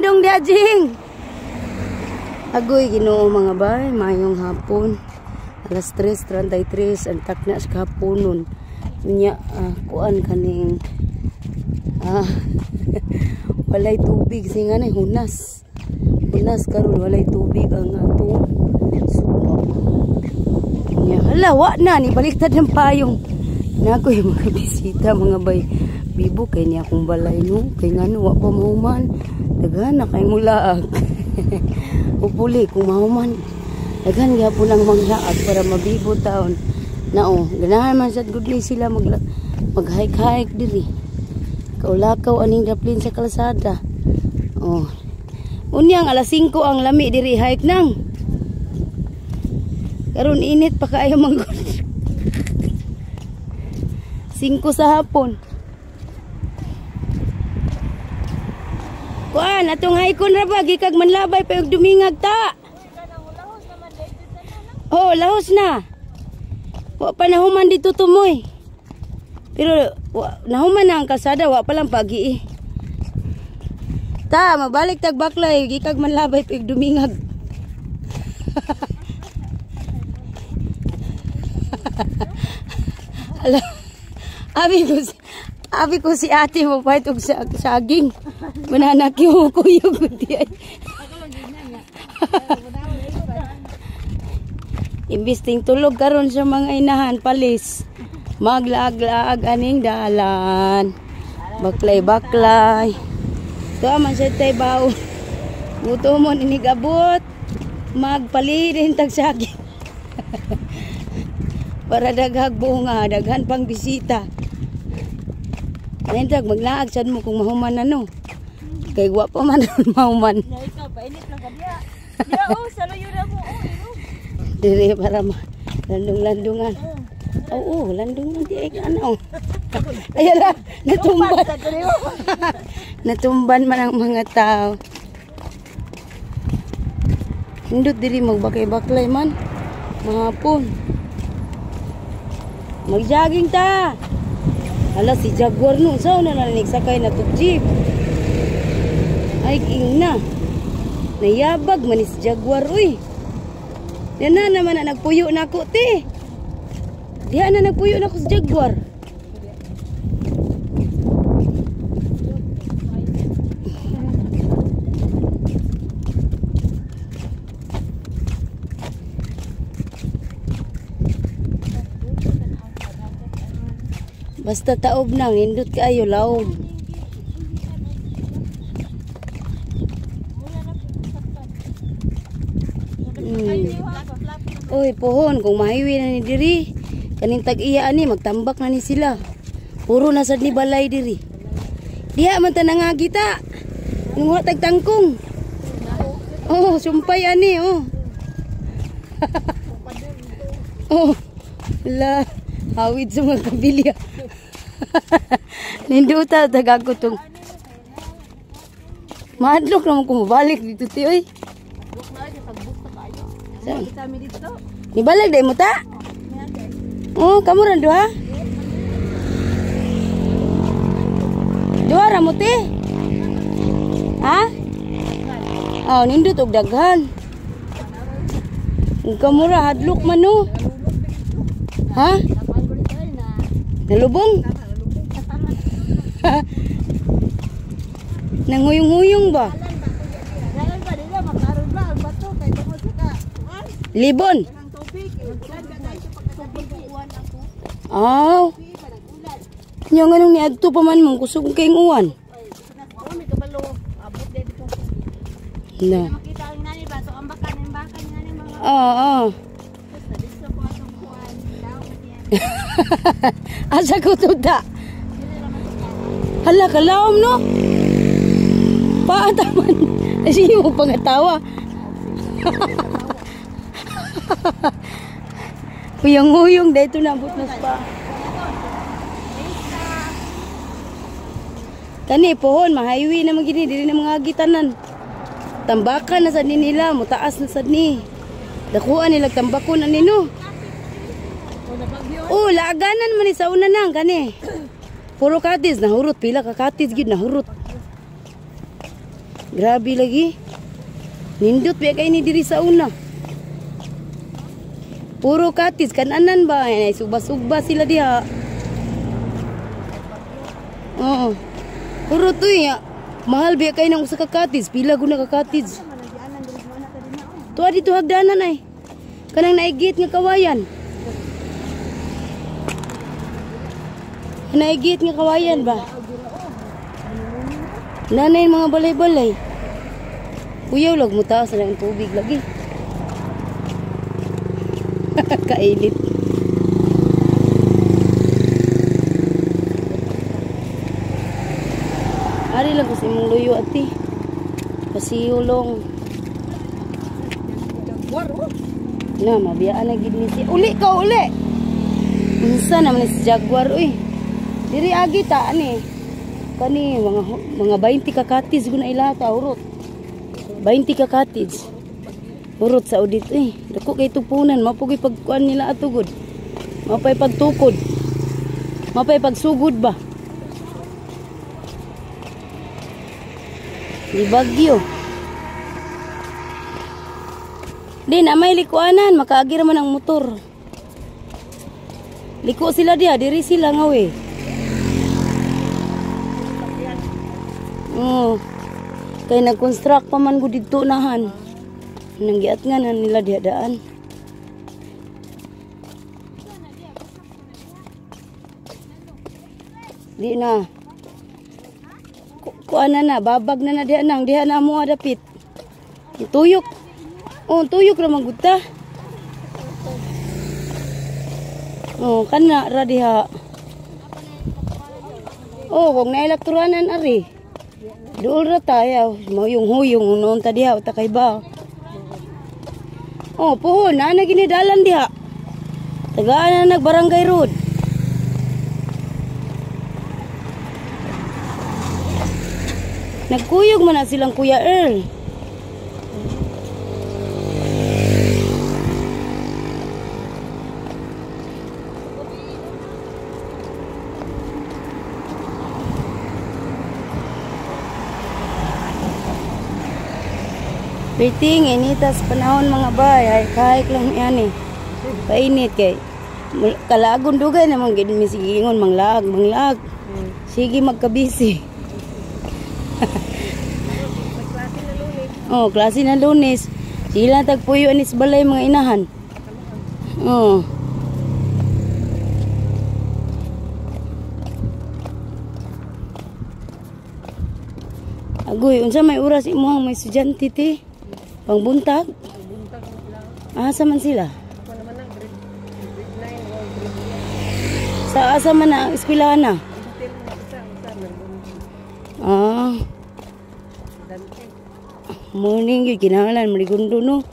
Maglandong diha, Jing. Agoy Ginoo mga bay, mayong hapon. Alas 3:33 ang takna sa kahaponon. Unya kuan kaning walay tubig singa na hunas. Hunas karon walay tubig ang atong suba. Unya hala wa na ni baliktad ng payong. Nakoy mga bisita mga bay. Bibo kay niya akong balay no, kay ngano wa pa mahuman. Daghan na kay mulaag. Upuli kung mahuman. Daghan gyapon ang manglaag para mabibo taon. Nao, ganahan man sad gud ni sila mag-hike-hike diri. Kaulakaw aning daplin sa kalsada. Oh. Unyang alas 5 ang lami diri hike nang. Karon init pa kaayo manggod. 5 sa hapon. Kuan atong haikon ra ba gikag manlabay pa yung dumingag ta. Oh, lahos na. Wa pa nahuman dito tumoy. Pero wa, nahuman na ang kalsada, wa pa lang pagi. Ta, mabalik tag baklay gikag manlabay pa yung dumingag. Ala, abi ko si ate mo pahit og saging. Mananak yung kuyog di ay. Imbis ting tulog karon sa mga inahan palis. Maglaag-laag aning dalan. Baklay-baklay. Tuwa man siya tay bawo. Gutomon inigabot. Magpalirin tag saging. Para daghag bunga, daghan pang bisita. Nentag maglaag sad mo kung mahuman na no. Kay wa pa man mahuman. Ikaw painit lang ka diya. Diya oh, saluyo na mo oh. Dire para ma landong-landungan. Oo, landungan di ay ano. Ayala, natumban. Natumban man ang mga tao. Hindot diri magbakay-baklay man. Mahapon. Magjogging ta. Hala si Jaguar no, sao na nalanig sakay na tug jeep. Ay king na. Nayabag man ni si Jaguar uy. Yan na naman na nagpuyo na ako te. Diha na nagpuyo na ako si Jaguar. Basta taob nang hindot kaayo laom. Oy pohon kung mahiwi na ni diri kaning tag-iya ani magtambak na ni sila. Puro na sad ni balay diri. Diha man ta nangagi ta. Nungo tag tangkong. Oh, sumpay ani oh. Oh. La hawid sa mga kabilya. Ninduta tagako tong. Mahadlok naman kung mabalik dito ti oy. Nibalik dai mo ta? Oh, kamo ran duha? Duha ra mo ti? Ha? Oh, nindot og daghan. Ug kamo ra hadlok man no. Ha? Nalubong? Nanguyong-huyong ba? Libon. Aw. Nya nganong niadto pa man mong kusog kayong uwan. Na. Oo. Asa ko tuta? Hala kalaom no. Paata man. Sige mo pangatawa. Huyong-huyong dito nabot na spa. Kani pohon ma-highway na man gini diri na mga gitanan. Tambakan na sad ni nila, mutaas na sad ni. Dakuan nila tambakon ani no. Oh, laaganan man ni sa una nang kani. Puro katis nahurot pila ka katis gid nahurot. Grabe lagi. Nindot biya kay ni diri sa una. Puro katis kananan ba ay sugba-sugba sila diha. Oo. Puro to ya. Mahal biya kay nang usa ka katis, pila gud na ka katis. Tuwa dito hagdanan ay. Kanang naigit nga kawayan. Naigit nga kawayan ba? Nanay mga balay-balay. Kuyaw lag mo taas na ang tubig lagi. Kainit. Ari lang kasi imong luyo ati. Pasiyulong. Na mabiyaan na gid ni si. Uli ka uli. Unsa naman ni si Jaguar uy. Diri agi ta ani. Kani mga 20 ka cottage gud na ila ta urot. 20 ka cottage. Urot sa audit eh. Dako kay tupunan, mapugoy pagkuan nila ato gud. Mapay pagtukod. Mapay pagsugod ba. Di bagyo. Di na may likuanan, makaagi ra man ang motor. Liko sila diha, diri sila nga we. Oh. Kay nag-construct pa man gud didto nahan. Nanggiat nga na nila diha daan. Di na. Kuan na na, babag na na diha nang diha na mo adapit. Tuyok. Oh, tuyok ra man gud ta. Oh, kana ra diha. Oh, kung naelektruanan ari. Duol ra tayo, mayung-huyong noon ta diha ta kay ba. Oh, puhon na ginidalan diha. Tagaan na nagbarangay road. Nagkuyog man na silang Kuya Earl. Waiting, initas panahon mga bay. Hike-hike lang yan eh. Painit kay. Kalagon dugay namang gid mi sige ingon manglaag, manglaag. Sige magkabisi. Oh, klase na Lunes. Sila tagpuyo anis balay mga inahan. Oh. Agoy, unsa may oras imong may estudyante ti? Pangbuntag? Asa man sila? Sa asa man na ang eskwelahan na? Ah. Morning yun, kinahanglan maligundo no.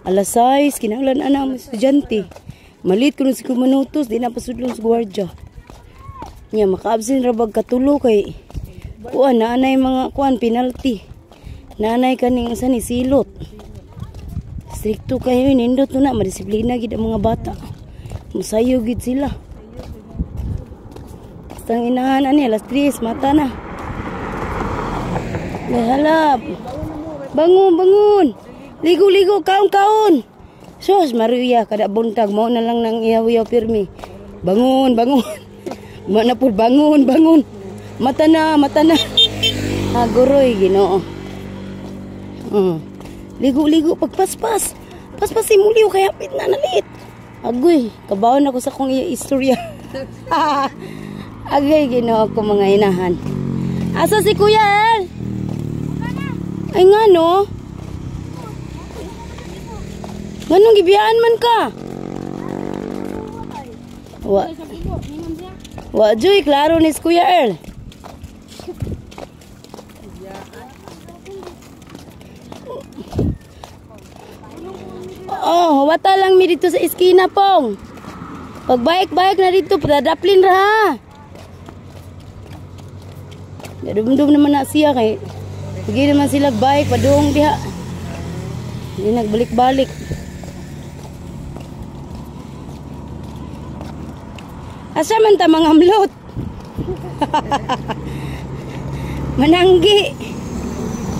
Alas 6, kinahanglan ana ang estudyante. Malit kuno si kumanutos, di na pasudlon sa gwardiya. Nya maka-absent ra bag katulo kay kuan na anay mga kuan penalty. Nanay kaning sa ni silot. Strikto kayo nindot na madisiplina gid ang mga bata. Musayo gid sila. Basta ang inahan ani alas 3 mata na. Halap. Bangon bangon. Ligo ligo kaon kaon. Sus Maria kada buntag mao na lang nang iyaw-iyaw pirmi. Bangon bangon. Ma na pud bangon bangon. Mata na mata na. Aguroy Ginoo. Ligo ligo pagpaspas. Paspas si muliw kay hapit na nalit. Agoy, kabawon ako sa kong istorya. Agay Ginoo ko mga inahan. Asa si Kuya El? Ay nga no. Nganong gibiyaan man ka? Wa. Wa joy klaro ni Kuya Earl. Oh, wata lang mi dito sa iskina pong. Pag bike-bike na dito, padadaplin ra ha. Dumdum naman na siya kay. Sige naman sila bike padung diha. Hindi nagbalik-balik. Asa man ta mga hamlot? Mananggi.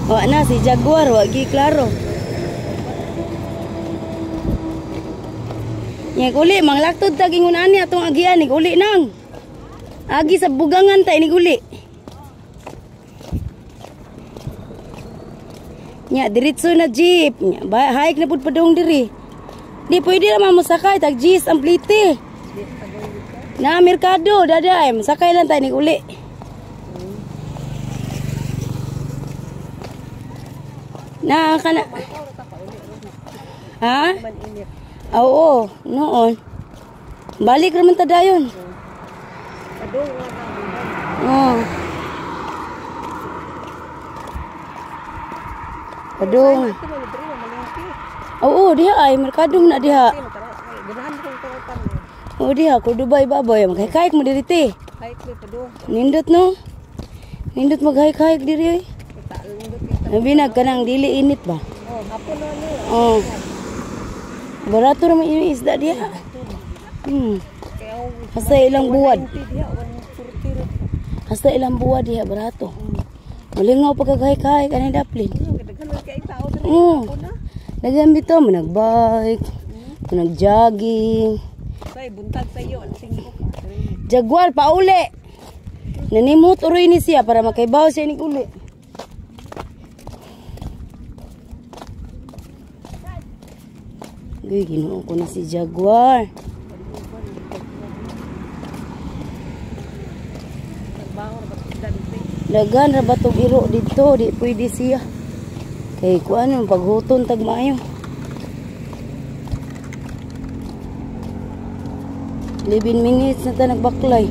Wa na si Jaguar, wa gi klaro. Nya uli manglaktod ta gingon ani atong agian nig uli nang. Agi sa bugangan ta inig uli. Nya diretso na jeep. Nya hike na pud padung diri. Di pwede ra man mosakay tag jeep ang plite. Na merkado daday mosakay lang ta inig uli. Na kana. Ha? Oo, noon. Balik raman ta dayon. Oo. Padung. Oo, diha ay merkado na diha. Oo, diha ko Dubai baboy, maghay-hike mo diri te. Nindot no. Nindot mag-hike-hike diri oy. Labi na kanang dili init ba? Oh, hapon na ni. Oh. Barato ra man yung isda diha. Hasta ilang buwad. Hasta ilang buwad diha barato. Malingaw pagkaghay-khay kanang daplin. Oo. Daghan bitaw mo nag-bike, mo nag-jogging. Say buntag sa iyo, 5. Jaguar pauli. Nanimot uroy ni siya para makaibaw siya nig uli. Uy, Ginoo ko na si Jaguar. Dagan ra ba tog iro didto, di pwede siya. Kay kuan man paghuton tag maayo. 11 minutes na ta nagbaklay.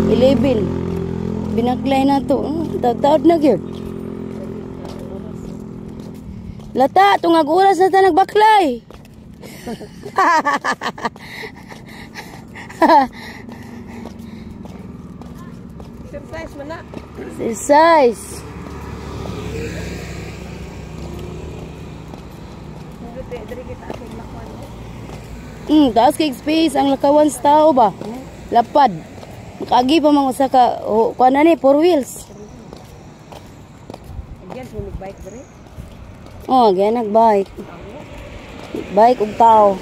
11. Binaklay na to. Taod na gyud. Lata, tungag oras na ta nagbaklay. Exercise man na. Exercise. Taas kay space ang lakawan sa tao ba? Lapad. Makaagi pa mga usa ka kuan na ni 4 wheels. Agyan mo bike diri. Oh, agyan nag-bike. Bike ug tao.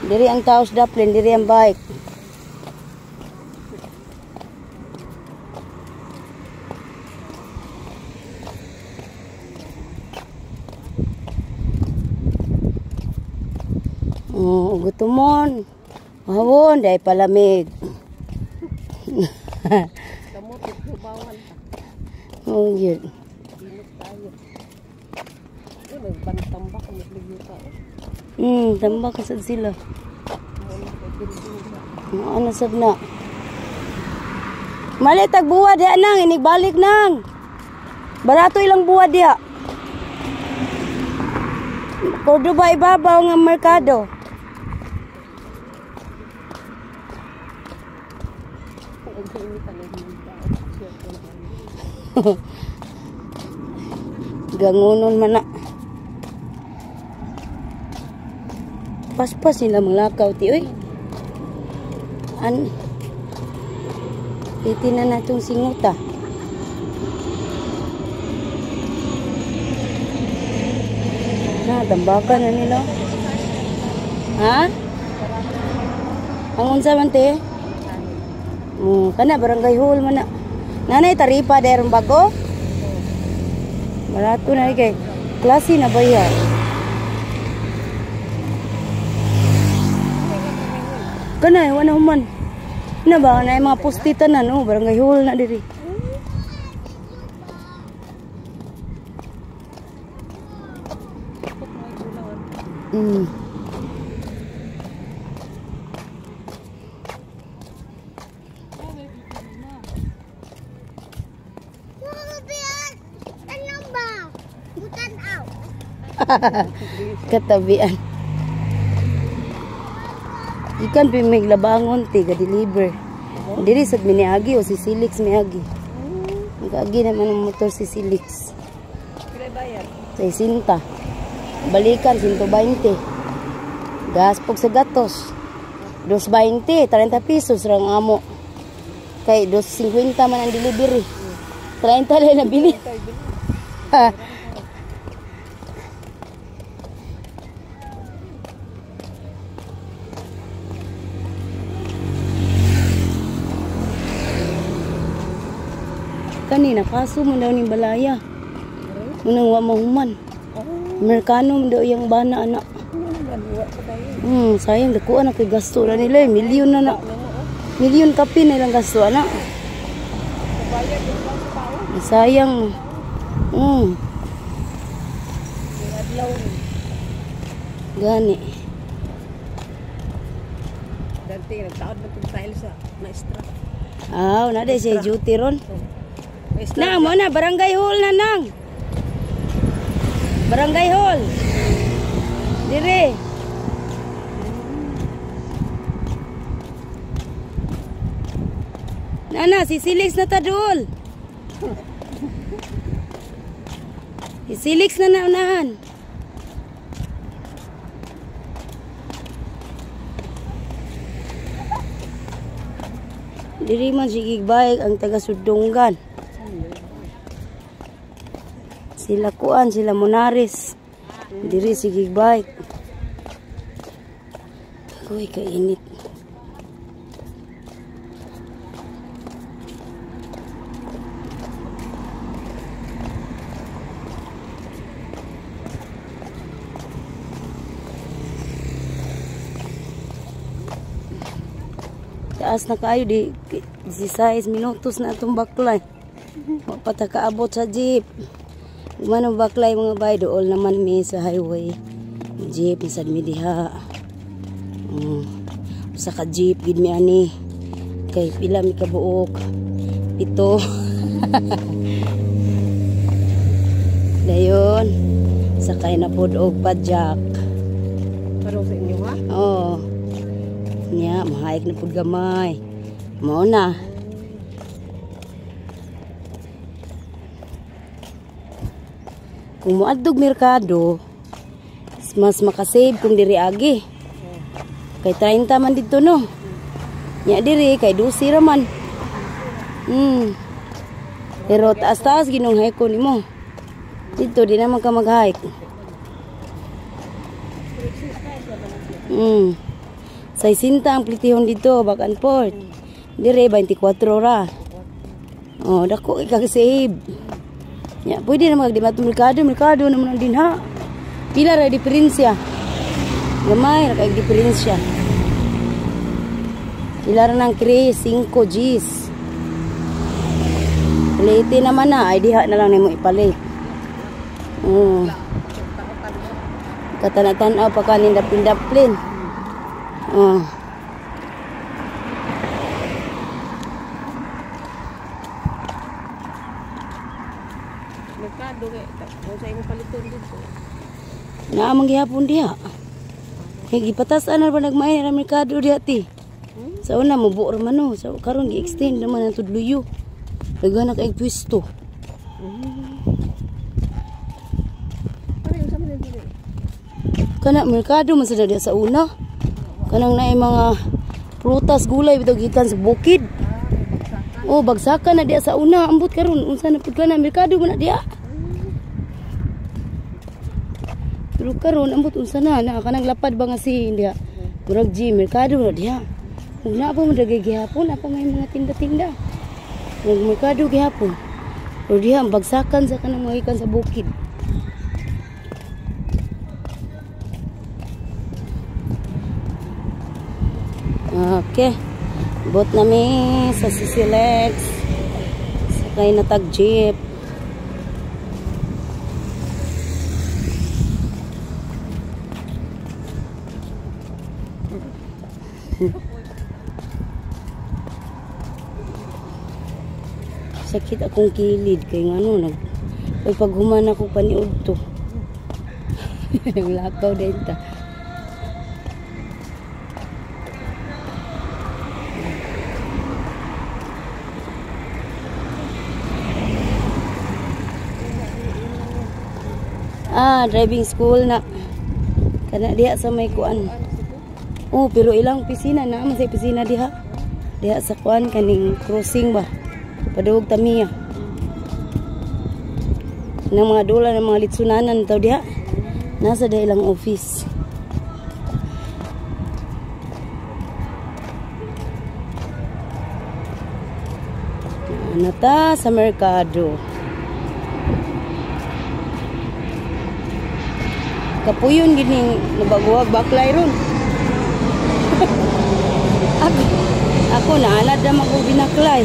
Diri ang tao sa daplin, diri ang bike. Oh, gutomon. Hawon, dahil palamig. Oh, yun. Tambak kasad sila. Ano sad na? Mali tagbuwa diha nang, inigbalik nang. Barato ilang buwa diha. Cordoba ibabaw nga merkado. Gangunon man na. Paspas nila manglakaw ti oy. An titingnan natong singuta. Na tambakan na nila. Ha? Ang unsa man te? Kana barangay hall man na. Nanay taripa derong bago? Barato na kay klase na ba ya? Kana wala human. Na ba na mga poste tanan oh, barangay hall na diri. Katabian. Ikan pimig labangon ti ga deliver. Diri sad miniagi o si Silix miagi. Nagaagi naman ang motor si Silix. Pila bayad? 60. Balikan 120. Gas pug sa gatos. 2.20, 30 pesos rang amo. Kay 2.50 man ang delivery. 30 lang nabili. Kanina kaso mo daw ning balaya. Munang wa mahuman. Amerikano man daw iyang bana anak. Sayang dakuan na kay gasto na nila eh. Milyon na na. Milyon kapin na ilang gasto ana. Sayang. Gani. Dante nagtaod man tong tiles sa maestra. Aw, na day siya duty ron. Nang mo na barangay hall na nang. Barangay hall. Dire. Nana, si Silix na ta dool. Si Silix na naunahan. Diri man si Gigbay ang taga Sudunggan. Sila kuan, sila Monares. Diri si Gigbay. Agoy, kainit. Taas na kayo di 16 minutos na atong baklay. Wa pa ta kaabot sa jeep. Manong baklay mga bay, dool naman mi sa highway. Jeep insad mi diha. Usa ka jeep gid mi ani. Kay pila mi kabuok? 7. Dayon sakay na pod og padjak. Parang sa inyo ha? Oo. Nya, mahayag na pud gamay. Mao na. Kung moadtog merkado, mas makasave kung diri agi. Kay 30 man didto no. Nya diri kay 12 ra man. Pero taas-taas ginong heko nimo. Didto di naman ka mag-hike. 60 ang plitihon dito, back and forth. Dire 24 ra. Oh, dako kay kag save. Ya, pwede na magdimat merkado, merkado naman ang dinha. Pila ra diferensya? Gamay ra kay diferensya. Pila ra nang 3, 5 Gs. Palite naman na, ay diha na lang nimo ipalit. Oh. Katana-tanaw pa kanin daplin-daplin. Oh. Merkado kay kung sa imong paliton dito. Naa man gihapon diha. Kay gipatas-an na ba nagmay ra merkado diha ti. Sa una mubo ra man no, sa karon gi-extend naman ang tudluyo. Daghan na kay pwesto. Pareho sa man diri. Kana merkado man sad diha sa una. Kanang naay mga prutas, gulay bitaw gikan sa bukid. Oh, bagsakan na diha sa una. Ambot karon unsa na pud kana merkado man na diha. Pero karon ambot unsa na na kanang lapad ba nga si diha. Murag G merkado na diha. Ug naa pa man dagay gihapon, apa may mga tinda-tinda. Murag merkado gihapon. Pero diha ang bagsakan sa kanang mga gikan sa bukid. Okay. Bot nami sa Sisilex. Sakay na tag jeep. Sakit akong kilid kay ngano nag ay paghuman ako paniud to. Naglakaw din ta. Ah, driving school na. Kana diha sa may kuan. Oh, pero ilang pisina na man sa pisina diha. Diha sa kuan kaning crossing ba. Padugog tamiya. Ng mga dula ng mga litsunanan taw diha. Nasa diha ilang office. Ano ta sa merkado. Kapuyon gining nabaguwag baklay ron. Ako naanad na ko binaklay.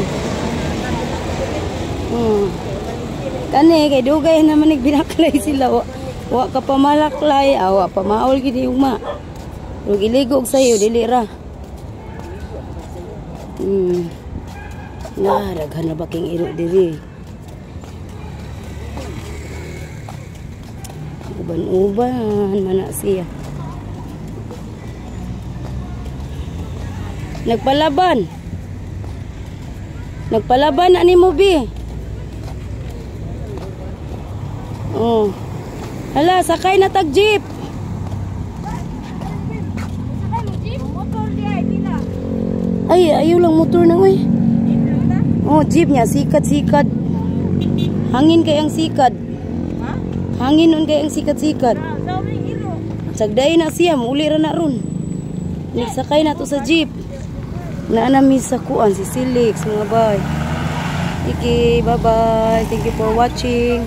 Kani kay dugay naman nagbinaklay sila. Wa ka pa malaklay, awa pa maol gid ugma. Ug iligog sayo dili ra. Na daghan na baking iro diri. Uban-uban man na siya. Nagpalaban. Nagpalaban na ni mo bi. Oh. Hala, sakay na tag jeep. Sakay mo jeep? Motor di ay pila. Ay, ayaw lang motor na oy. Oh, jeep niya sikat-sikat. Hangin kay ang sikad. Ha? Hangin nun kay ang sikat-sikat. Ah, sa may hero. Sagday na siya, muli ra na ron. Nagsakay na to sa jeep. Naa na mi sa kuan si Silix, mga bay. Iki, bye-bye. Thank you for watching.